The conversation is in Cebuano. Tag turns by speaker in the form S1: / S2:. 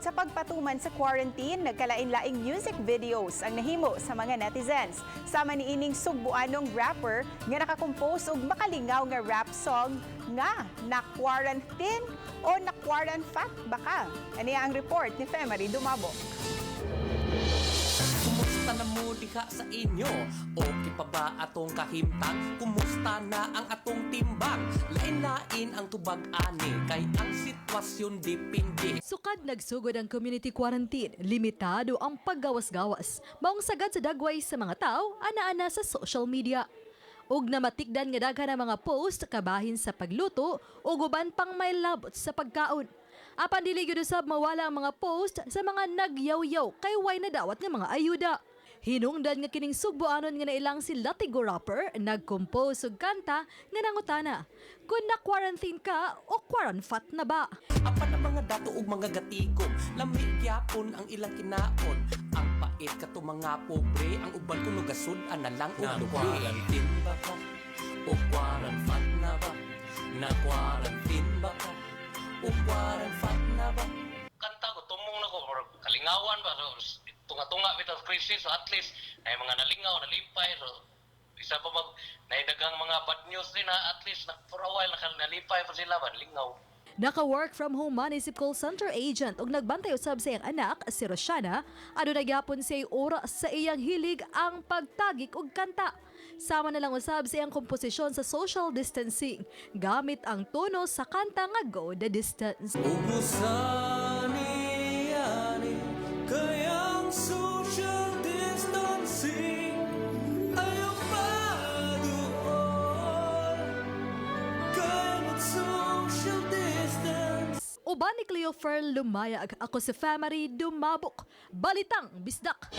S1: Tungod sa pagpatuman sa quarantine, nagkalain-laing music videos ang nahimo sa mga netizens. Sama ni ining Sugbuanong rapper nga nakakompose og makalingaw nga rap song nga "Na-Quarantine o Na-Quaranfat Baka?" Ani ang report ni Femary Dumabo.
S2: Kumusta na mo diha sa inyo? Okay pa ba atong kahimtang? Kumusta na ang atong timbang? Lain-lain ang tubag ani kay ang sitwasyon depende.
S3: Sukad nagsugod ang community quarantine, limitado ang paggawas-gawas. Maong sagad sa dagway sa mga tao, ana-ana sa social media. Ug namatikdan nga daghan ang mga post kabahin sa pagluto ug uban pang may labot sa pagkaon. Apan dili gyud usab mawala ang mga post sa mga nagyaw-yaw kay way nadawat nga mga ayuda. Hinungdan nga kining Sugbuanon nga nailang si Latigo rapper nagcompose og kanta nga nangutana kung na-quarantine ka o quaranfat na ba.
S2: Apan ang mga dato ug mga gatigom, lami gyapon ang ilang kinaon. Ang pait kato mga pobre, ang uban kuno gasud-an na lang og lubi. Na-quarantine ba ka? O quaranfat na ba? Na-quarantine ba ka? O quaranfat na ba?
S4: Kanta ko, tumong na ko, pero kalingawan ba, so tunga-tunga bitaw sa crisis, so at least ay mga nalingaw, nalipay, so isa pa mag naidagang mga bad news din na at least na, for a while nalipay pa sila ba, lingaw.
S3: Naka-work from home man isip call center agent ug nagbantay usab sa iyang anak si Roshana. Aduna gyapon siya oras sa iyang hilig ang pagtagik og kanta. Sama na lang usab sa iyang komposisyon sa social distancing gamit ang tono sa kanta nga "Go the Distance."
S2: Ubusan ni kayang social distancing, ayaw paduol kay mag-social distance.
S3: Uban ni Cleo Ferl Lumayag, ako si Famary Dumabok. Balitang Bisdak!